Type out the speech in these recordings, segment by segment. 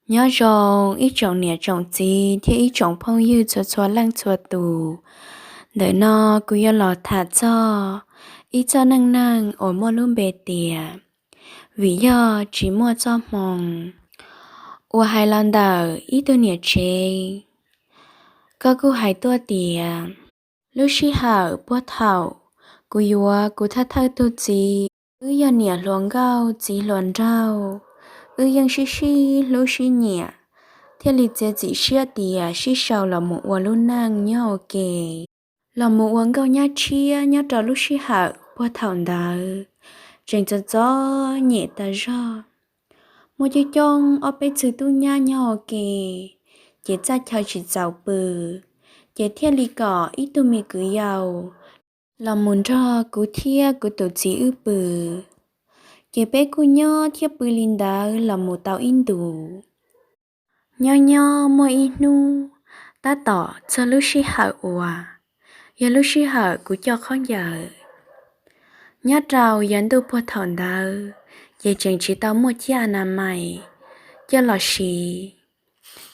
Nyob zoo ib tsoom niam tsoom txiv thiab ib tsoom phooj ywg txhua txhua leej txhua tus. Ntawm no kuv yuav los tham txog ib txoj neej neeg uas muaj lub npe tias vim yog tsis muaj txoj hmoo, uas hais los ntawm ib tug niam tsev. Koj kuj hais tuaj tias, lub sij hawm puag thaum kuv yuav kuv thawj thawj tug txiv, wb yog niam hluas nkauj txiv hluas nraug, wb yeej sib sib hlub sib nyiam, thiaj li txiav txim siab tias sib sau los mus ua lub neej nyob ua ke, los mus ua nkauj nyab tshiab nyob rau lub sij hawm puag thaum ntawd. Tseem txom txom nyem tas zog, muaj coob coob ob peb txwg tub nyab nyob ua ke, ces txaj chaw tsis txaus pw, ces thiaj li kom ib tug me kwv yau los mus nrog kuv thiab kuv tus txiv wb pw. Ces peb kuj nyob thiab pw li ntawd los mus tau ib ntus. Nyob nyob muaj ib hnub, tab tom txog lub sij hawm uas yog lub sij hawm kuv coj khaub ncaws. Nyob rau yav ntuj puag thaum ntawd, ces tseem tsis tau muaj ciab a na mais coj los siv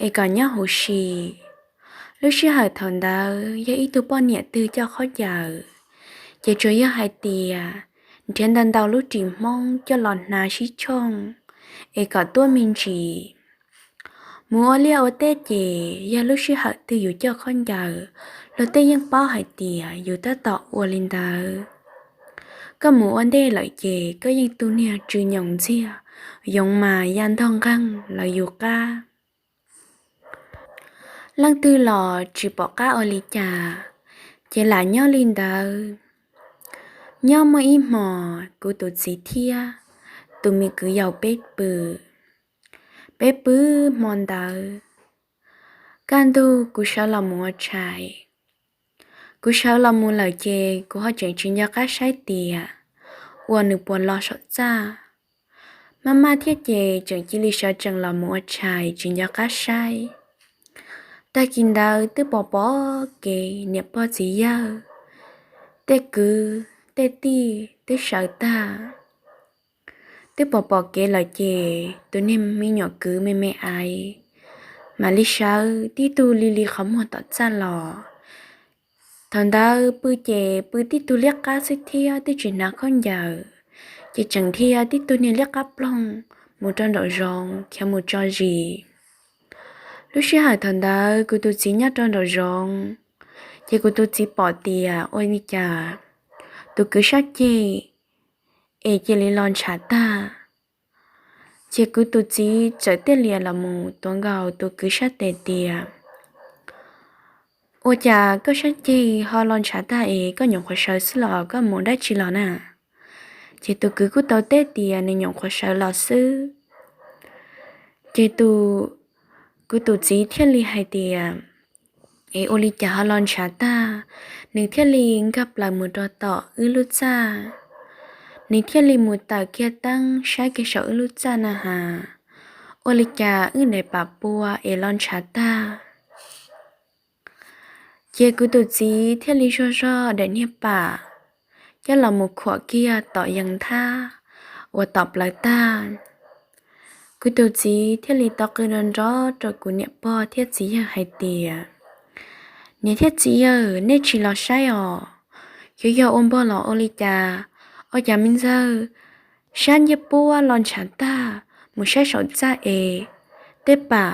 es kom nyob huv si. Lub sij hawm thaum ntawd yog ib tug poj niam twg coj khaub ncaws, ces tsuas yog hais tias nrhiav ntau ntau lub ris hmoob coj los hnav sib tshooj es kom tuab me ntsis. Mus ua liaj ua teb ces yog lub sij hawm twg yus coj khaub ncaws, luag tej yeej paub hais tias yus tab tom ua li ntawd. Koj mus ua ntej lawm ces koj yeej tu niag tsw nyoos ntxiag, yoov mas ya ntog nqeeg lawv yus qab. Leej twg los tsis pom qab ua li cas, ces lam nyob li ntawd. Nyob muaj ib hmos kuv tus txiv thiab tus me kwv yau peb pw. Peb pw hmo ntawd, kaj ntug kuv sawv los mus ua tshais. Kuv sawv los mus lawm ces kuv ho tseem tsis nco qab saib tias ua nws puas los saum txaj. Maj maj thiab ces tseem cia li sawv tsees los mus ua tshais tsis nco qab saib. Tag kis ntawd twb pom pom kev niam pog txiv yawg, tej kwv tej tij twb sawv tag. Twb pom pom kev lawm ces tus niag me nyuam kwv me me ais mam li sawv tib tug li li qhov muag tom txaj los. Thaum ntawd pw ces pw tib tug liab qab xwb thiab twb tsis hnav khaub ncaws, ces tseem dhia tib tug niag liab qab ploog mus rau nraum zoov khiav mus tso zis. Lub sij hawm thaum ntawd kuv tus txiv nyob rau nraum zoov, ces kuv tus txiv pom tias ua li cas tus kwv sab ceg es cia li los ntshav tag. Ces kuv tus txiv txawm tiaj lias los mus tuav nkaus tus kwv sab tes tias, ua cas koj sab ceg ho los ntshav tag es koj nyuam qhuav sawv xwb los koj mus dab tsi los na? Ces tus kwv kuj tau teb tias nws nyuam qhuav sawv los xwb. Ces tus, kuv tus txiv thiaj li hais tias, es ua li cas ho los ntshav tag? Nws thiaj li nkag plaws mus rau tom wb lub txaj. Nws thiaj li mus tawm kiag teeb saib kiag saum wb lub txaj na has, ua li cas wb daim pam pua es los ntshav tag. Ces kuv tus txiv thiaj li zog zog daim niag pam coj los mus khuam kiag tom yees nthab uas tom plawv tag. Kuv tus txiv thiaj li tau qw nrov nrov rau kuv niam pog thiab txiv yawg hais tias, niam thiab txiv yawg, nej tsis los saib os? Yuav yog ua npog los ua li cas? Ua cas me ntxawg sab ncej puab los ntshav tag, mus saib saum txaj es tej pam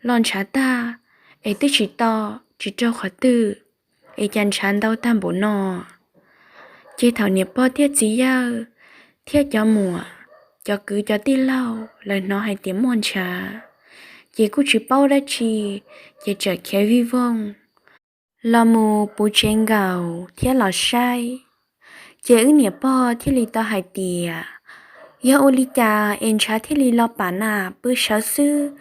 los ntshav tag, es twb tsis to, tsis raug qhov twg, es cas ntshav ntau tag npaum no? Ces thaum niam pog thiab txiv yawg thiab cov muam, cov kwv cov tij laug lawv hnov hais tias muaj ntshav, ces kuj tsis paub dab tsi, ces txawm khiav vij voog los mus puv tsev nkaus thiab los saib. Ces wb niam pog thiaj li tau hais tias, yog ua li cas es ntshav thiaj li los pam na, pw sawv xwb,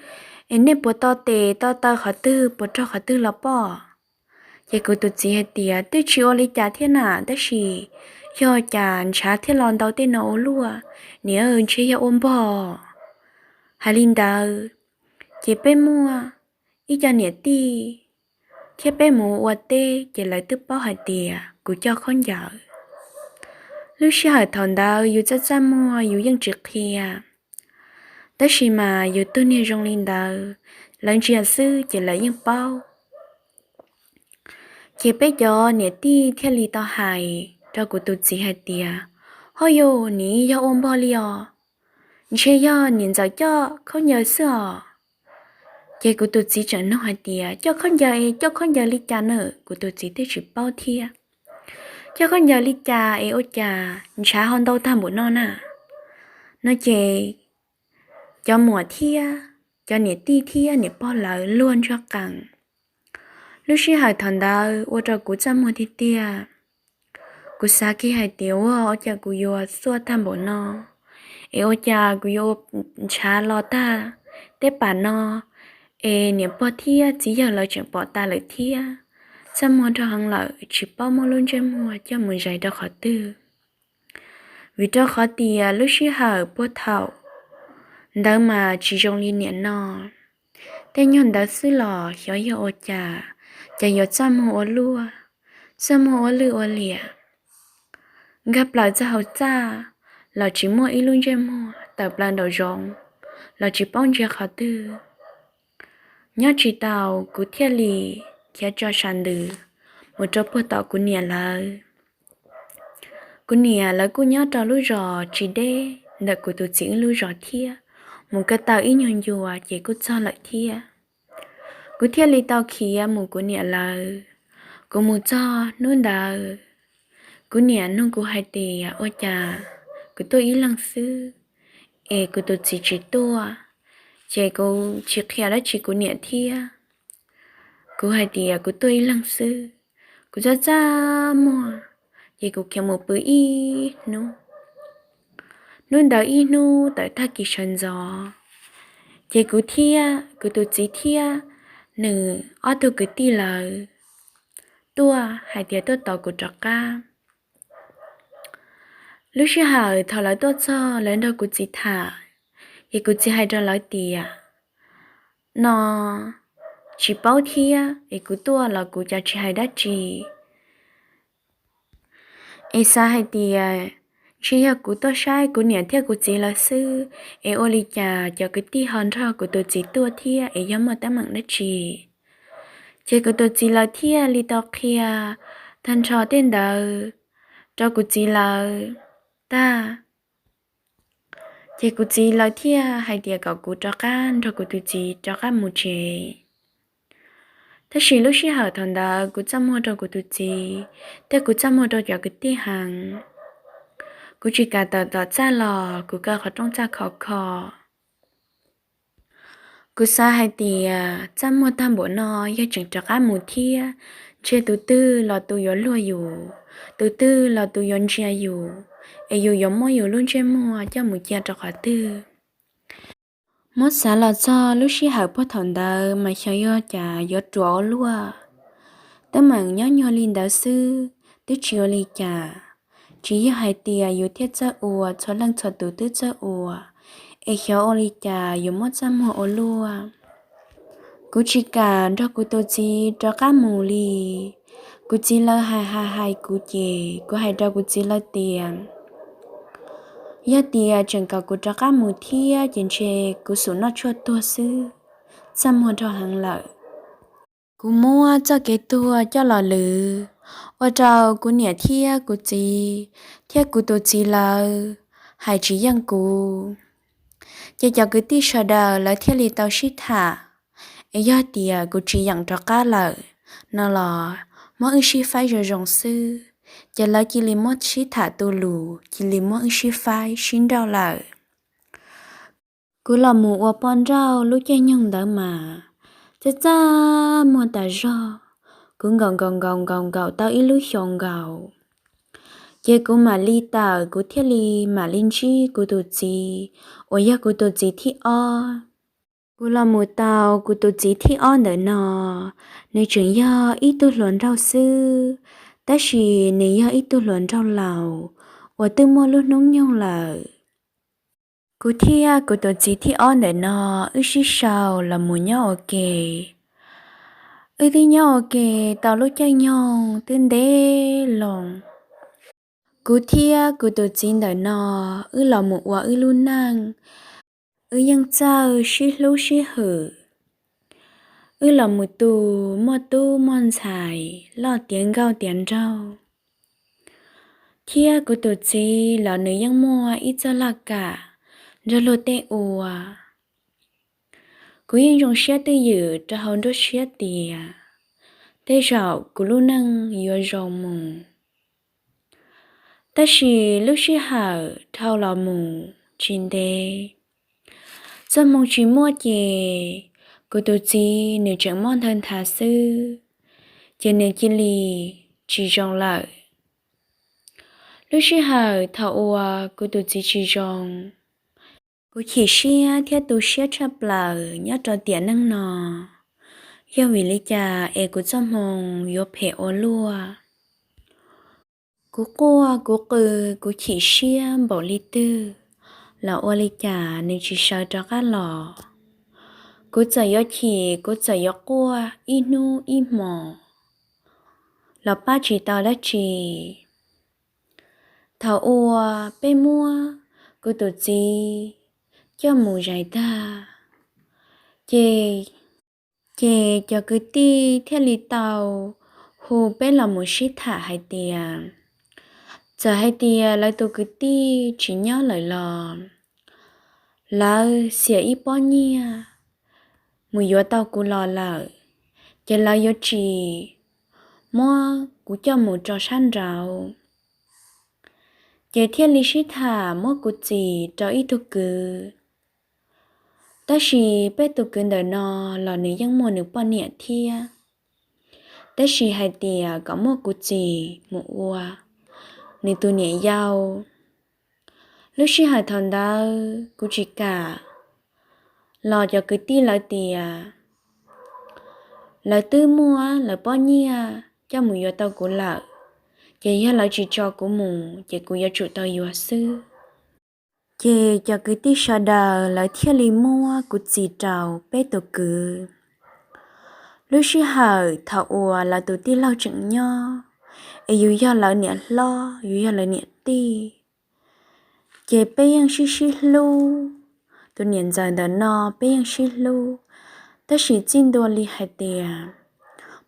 es nej puas to tes to taw qhov twg, puas raug qhov twg los pob? Ces kuv tus txiv hais tias, twb tsis ua li cas thiab na, tab sis yog cas ntshav thiaj los ntau tej no ua luaj, niam, ntshe yog ua npog. Hais li ntawd, ces peb muaj ib co niam tij thiab peb mus ua teb, ces lawv twb paub hais tias kuv coj khaub ncaws. Lub sij hawm thaum ntawd yus txaj txaj muag yus yeej tsis qhia, Tab sis mas yus tug niag zoo li ntawd, lawv ntsia xwb ces lawv yeej paub. Ces peb cov niam tij thiaj li tau hais rau kuv tus txiv hais tias, Ho yus, nim yog ua npog li os, ntshe yog niam ntxawm coj khaub ncaws xwb os. Ces kuv tus txiv tseem nug hais tias, Coj khaub ncaws es coj khaub ncaws li cas na? Kuv tus txiv twb tsis paub thiab. Coj khaub ncaws li cas es ua cas ntshav ho ntau tag npaum no na? No ces cov muam thiab cov niam tij thiab niam pog lawv luag ntsuag qees. Lub sij hawm thaum ntawd ua rau kuv txaj muag tiag tiag. Kuv xav kiag hais tias, Ua cas kuv yuav xuaj tag npaum no, es ua cas kuv yuav ua ntshav los tag tej pam no, es niam pog thiab txiv yawg lawv tseem pom tas lawm thiab. Txaj muag rau heev lawm, tsis paub muab lub ntsej muag coj mus zais rau qhov twg. Vim rau qhov tias lub sij hawm puag thaum ntawd mas tsis zoo li niam no. Tej nyuag ntawd xwb los xyov yog ua cas, ces yuav txaj muag ua luaj, txaj muag ua lwj ua liam. Nkag plaws txog hauv txaj los tsis muaj ib lub ntsej muag, tawm plaws nraum zoov los tsis paub ntsia qhov twg. Nyob tsis tau, kuv thiaj li khiav tso sas ntws mus rau puag tom kuv niam lawv. Kuv niam lawv kuj nyob rau lub zos tsis deb ntawm kuv tus txiv wb lub zos thiab, mus ko taw ib nyuag ncua ces kuj txog lawm thiab. Kuv thiaj li tau khiav mus kuv niam lawv. Kuv mus txog hnub ntawd, kuv niam nug kuv hais tias, Ua cas kuv tuaj ib leeg xwb es kuv tus txiv tsis tuaj? Ces kuv tsis qhia dab tsi kuv niam thiab. Kuv hais tias kuv tuaj ib leeg xwb, kuv txaj txaj muag, ces kuv khiav mus pw ib hnub. Hnub ntawd ib hnub tawm tag kis sawv ntxov, ces kuv thiab kuv tus txiv thiab nws ob tug kwv tij lawv tuaj hais tias tuaj tos kuv rov qab. Lub sij hawm thaum lawv tuaj txog, lawv nrog kuv txiv tham, ces kuv txiv hais rau lawv tias, No tsis paub thiab, es kuv tuaj los kuv cas tsis hais dab tsi. Es xav hais tias ntshe yog kuv tuaj saib kuv niam thiab kuv txiv lawv xwb, es ua li cas cov kwv tij ho nrog kuv tus txiv tuaj thiab, es yog muaj teeb meem dab tsi. Ces kuv tus txiv lawv thiaj li tau qhia tag nrho tej ntawd rau kuv txiv lawv tag. Ces kuv txiv lawv thiaj hais tias kom kuv rov qab nrog kuv tus txiv rov qab mus tsev. Tab sis lub sij hawm thaum ntawd kuv txaj muag rau kuv tus txiv thiab kuv txaj muag rau cov kwv tij heev. Kuv tsis kam tawm tom txaj los kuv kaw qhov rooj txaj khov kho. Kuv xav hais tias txaj muag tag npaum no, yog tseem rov qab mus thiab, ntshe tus twg los tus yuav luag yus, tus twg los tus yuav ntsia yus, es yus yuav muab yus lub ntsej muag coj mus cia rau qhov twg. Muab xav los txog lub sij hawm puag thaum ntawd mas xyov yog cas yuav ruam ua luaj. Teeb meem nyob nyuag li ntawd xwb twb tsis ua li cas, tsis yog hais tias yus thiaj txawj ua, txhua leej txhua tus twb txawj ua, es xyov ua li cas yuav muab txaj muag ua luaj. Kuv tsis kam nrog kuv tus txiv rov qab mus li. Kuv txiv lawv hais hais hais kuv ces kuv hais rau kuv txiv lawv tias, Yog tias tseem kom kuv rov qab mus thiab ces ntshe kuv xum noj tshuaj tuag xwb, txaj muag rau heev lawm. Kuv muab txoj kev tuag coj los lwv, ua rau kuv niam thiab kuv txiv thiab kuv tus txiv lawv hais tsis yeej kuv. Ces cov kwv tij sawv daws lawv thiaj li tau sib tham, es yog tias kuv tsis yeem rov qab lawm no los muab wb sib faib zoo zoo xwb. Ces lawv cia li muab sib tham tu lus, cia li muab wb sib faib sib nrauj lawm. Kuv los mus ua poj nrauj lub caij nyoog ntawd mas txaj txaj muag tas zog. Kuv nkaum nkaum nkaum nkaum nkaum tau ib lub xyoos nkaus, ces kuv mam li tawm, kuv thiaj li mam li ntsib kuv tus txiv uas yog kuv tus txiv thib ob. Kuv los mus tau kuv tus txiv thib ob ntawm no, nws tseem yog ib tug hluas nraug xwb, tab sis nws yog ib tug hluas nraug laus uas twb muaj lub hnub nyoog lawm. Kuv thiab kuv tus txiv thib ob ntawm no wb sib sau los mus nyob ua ke. Wb twb nyob ua ke tau lub caij nyoog twb ntev loo. Kuv thiab kuv tus txiv ntawm no wb los mus ua wb lub neej. Wb yeej txawj sib hlub sib hwm, wb los mus tu muaj tub muaj ntxhais loj tiav nkauj tiav nraug, thiab kuv tus txiv los nws yeej muaj ib txoj laj kam nrog luag tej ua. Kuv yeej zoo siab twj ywm rau hauv nruab siab tias tej zaum kuv lub neej yuav zoo mus. Tab sis lub sij hawm dhau los mus tsis ntev, txoj hmoo tsis muaj ces kuv tus txiv nws tseem muaj nthawv nthav xwb, ces nws cia li tsis zoo lawm. Lub sij hawm thaum uas kuv tus txiv tsis zoo, kuv chim siab thiab tu siab tshaj plaws nyob rau tiam neej no. Yog vim li cas es kuv txoj hmoo yuav phem ua luaj? Kuv quaj kuv qw, kuv chim siab npaum li twg los ua li cas nws tsis sawv rov qab los. Kuv txawm yuav chim, kuv txawm yuav quaj ib hnub ib hmos los pab tsis tau dab tsi. Thaum uas peb muab kuv tus txiv coj mus zais tag, ces, ces cov kwv tij thiaj li tau hu peb los mus sib tham hais tias, txawm hais tias lawv tus kwv tij tsis nyob lawm los lawv xiam ib pob nyiaj mus yuav tau kuv los lawm, ces lawv yuav tsis muab kuv coj mus rau sab nraud. Ces thiaj li sib tham muab kuv txis rau ib tug kwv. Tab sis peb tus kwv ntawm no los nws yeej muaj nws poj niam thiab, tab sis hais tias kom muab kuv txis mus ua nws tus niam yau. Lub sij hawm thaum ntawd kuv tsis kam los cov kwv tij lawv tias lawv twb muab lawv pob nyiaj coj mus yuav tau kuv lawm, ces yog lawv tsis tso kuv mus ces kuv yuav tsum tau yuav xwb. Ces cov kwv tij sawv daws lawv thiaj li muab kuv txis rau peb tus kwv. Lub sij hawm thaum uas lawv tus tij laug tseem nyob, es yus yog lawv niam hlob, yus yog lawv niam tij, ces peb yeej sib sib hlub. Tus niam ntxawm ntawm no peb yeej sib hlub, tab sis txij ntua li hais tias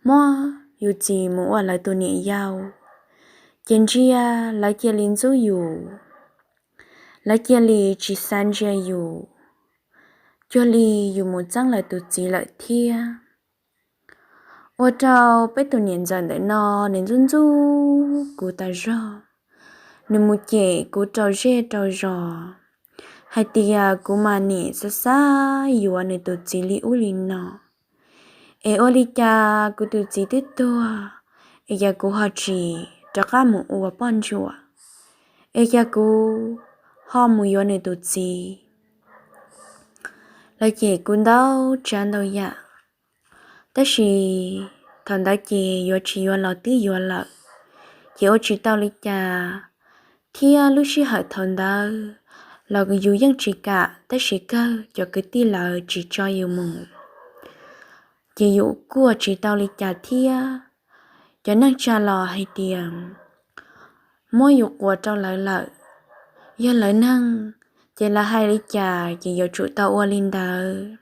muab yus txis mus ua lawv tus niam yau, ces ntsia lawv cia li ntxub yus, lawv cia li tsis xav ntsia yus, cuag li yus mus txeeb lawv tus txiv lawm thiab. Ua rau peb tus niam ntxawm ntawm no nws ntxub ntxub kuv tas zog, nws mus cem kuv rau zej rau zos hais tias kuv mas nim xav xav yuav nws tus txiv li ub li no, es ua li cas kuv tus txiv twb tuag, es cas kuv ho tsis rov qab mus ua poj ntsuam, es cas kuv ho mus yuav nws tus txiv. Lawv cem kuv ntau tsav ntau yam, tab sis thaum ntawd ces yuav tsis yuav los twb yuav lawm, ces ua tsis tau li cas. Thiab lub sij hawm thaum ntawd los yus yeej tsis kam, tab sis kawg cov kwv tij lawv tsis tso yus mus, ces yus kuj ua tsis tau li cas thiab. Cov neej tsa los hais tias muab yus quas rau lawv lawm, yog lawv neeg, ces lawv hais li cas ces yuav tsum tau ua li ntawd.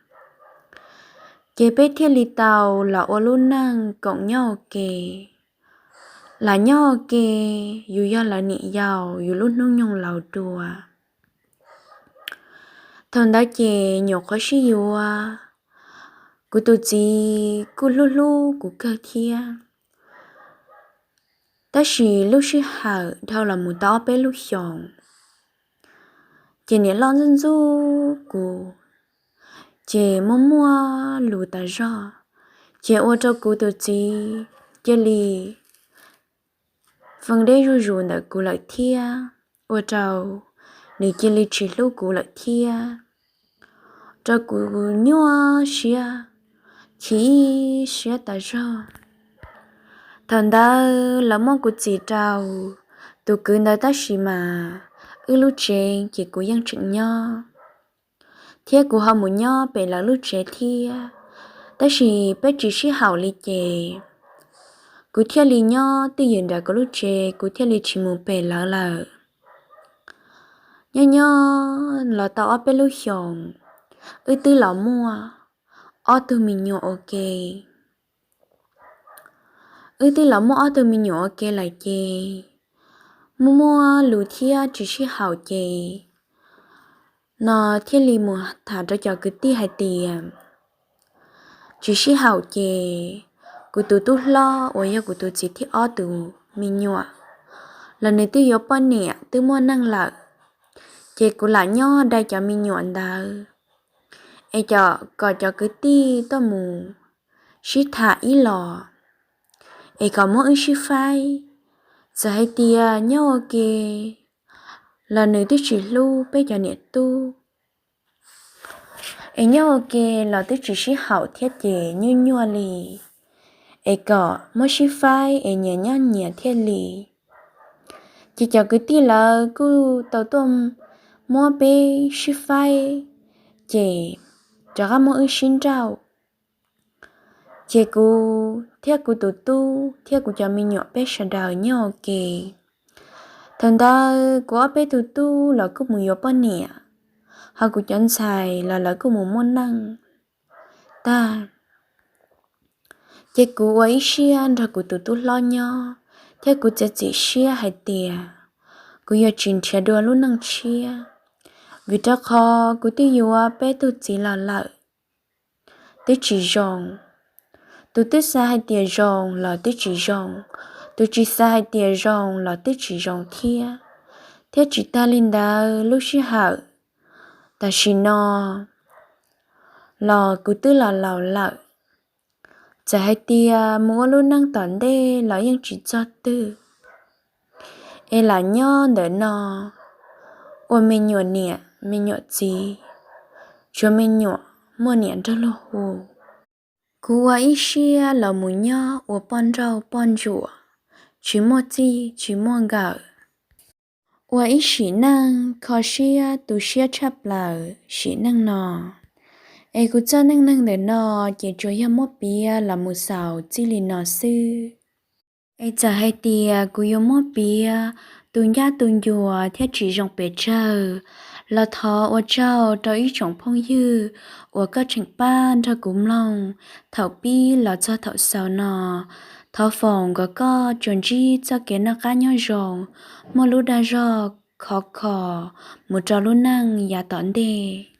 Ces peb thiaj li tau los ua lub neej koom nyob ua ke. Lam nyob ua ke, yus yog lawv niam yau, yus lub hnub nyoog laus dua. Thaum ntawd ces nyuam qhuav sib yuav, kuv tus txiv kuj hlub hlub kuv kawg thiab. Tab sis lub sij hawm dhau los mus tau ob peb lub xyoos, ces niam loj ntxub ntxub kuv, ces muaj muaj lus tas zog, ces ua rau kuv tus txiv cia li fee deb zuj zus ntawm kuv lawm thiab, ua rau nws cia li tsis hlub kuv lawm thiab, rau kuv nyuaj siab, chim siab tas zog. Thaum ntawd lawv muab kuv txis rau tus kwv ntawd tab sis mas wb lub tsev ces kuv yeej tseem nyob, thiab kuv ho mus nyob pem lawv lub tsev thiab. Tab sis peb tsis sib haum li ces kuv thiaj li nyob twj ywm nram kuv lub tsev, kuv thiaj li tsis mus pem lawv lawm. Nyob nyob los tau ob peb lub xyoos, wb twb los muaj ob tug me nyuam ua ke. Wb twb los muaj ob tug me nyuam ua ke lawm ces muaj muaj lus thiab tsis sib haum ces no thiaj li mus tham rau cov kwv tij hais tias tsis sib haum ces kuv tus tub hlob uas yog kuv tus txiv thib ob tus me nyuam los nws twb yuav poj niam twb muaj neej lawm, ces kuv lam nyob dai cov me nyuam ntawd es kom cov kwv tij tuaj mus sib tham ib los es kom muab wb sib faib. Txawm hais tias nyob ua ke los nws twb tsis hlub peb cov niam tub, es nyob ua ke los twb tsis sib haum thiab ces nyuaj nyuaj li, es kom muab sib faib es nyias nyob nyias thiaj li. Ces cov kwv tij lawv kuj tau tuaj muab peb sib faib, ces rov qab muab wb sib nrauj. Ces kuv thiab kuv tus tub thiab kuv cov me nyuam peb sawv daws nyob ua ke. Thaum ntawd kuv ob peb tug tub los kuj mus yuav poj niam, ho kuv cov ntxhais los lawv kuj mus muaj neej tag. Ces kuv ua ib siab nrog kuv tus tub hlob nyob thiab kuv txiav txim siab hais tias kuv yuav tsis nrhiav dua lub neej tshiab, vim rau qhov kuv twb yuav peb tug txiv los lawm twb tsis zoo. Tus twb xav hais tias zoo los twb tsis zoo, tus tsis xav hais tias zoo los twb tsis zoo thiab. Thiab tsis tag li ntawd lub sij hawm tam sim no los kuv twb los laus lawm. Txawm hais tias mus ua lub neej tom ntej los yeej tsis txog twg, es lam nyob ntawm no ua me nyuam niam me nyuam txiv, tsuav me nyuam muaj niam nrog luag hu. Kuv ua ib siab los mus nyob ua poj nrauj poj ntsuam, tsis muaj txij tsis muaj nkawm, ua ib sim neej kho siab tu siab tshaj plaws sim neej no. Es kuv txoj neej neeg ntawm no ces tsuas yog muab piav los mus xaus txij li no xwb. Es txawm hais tias kuv yuav muab piav tu ncab tu ncua thiab tsis zoo pes tsawg, los thov ua tsaug rau ib tsoom phooj ywg uas koj tseem pab nrog kuv mloog thaum pib los txog thaum xaus no. Thov foom kom koj tsuas ntsib txoj kev noj qab nyob zoo, muaj lub dag zog khov kho mus rau lub neej yav tom ntej.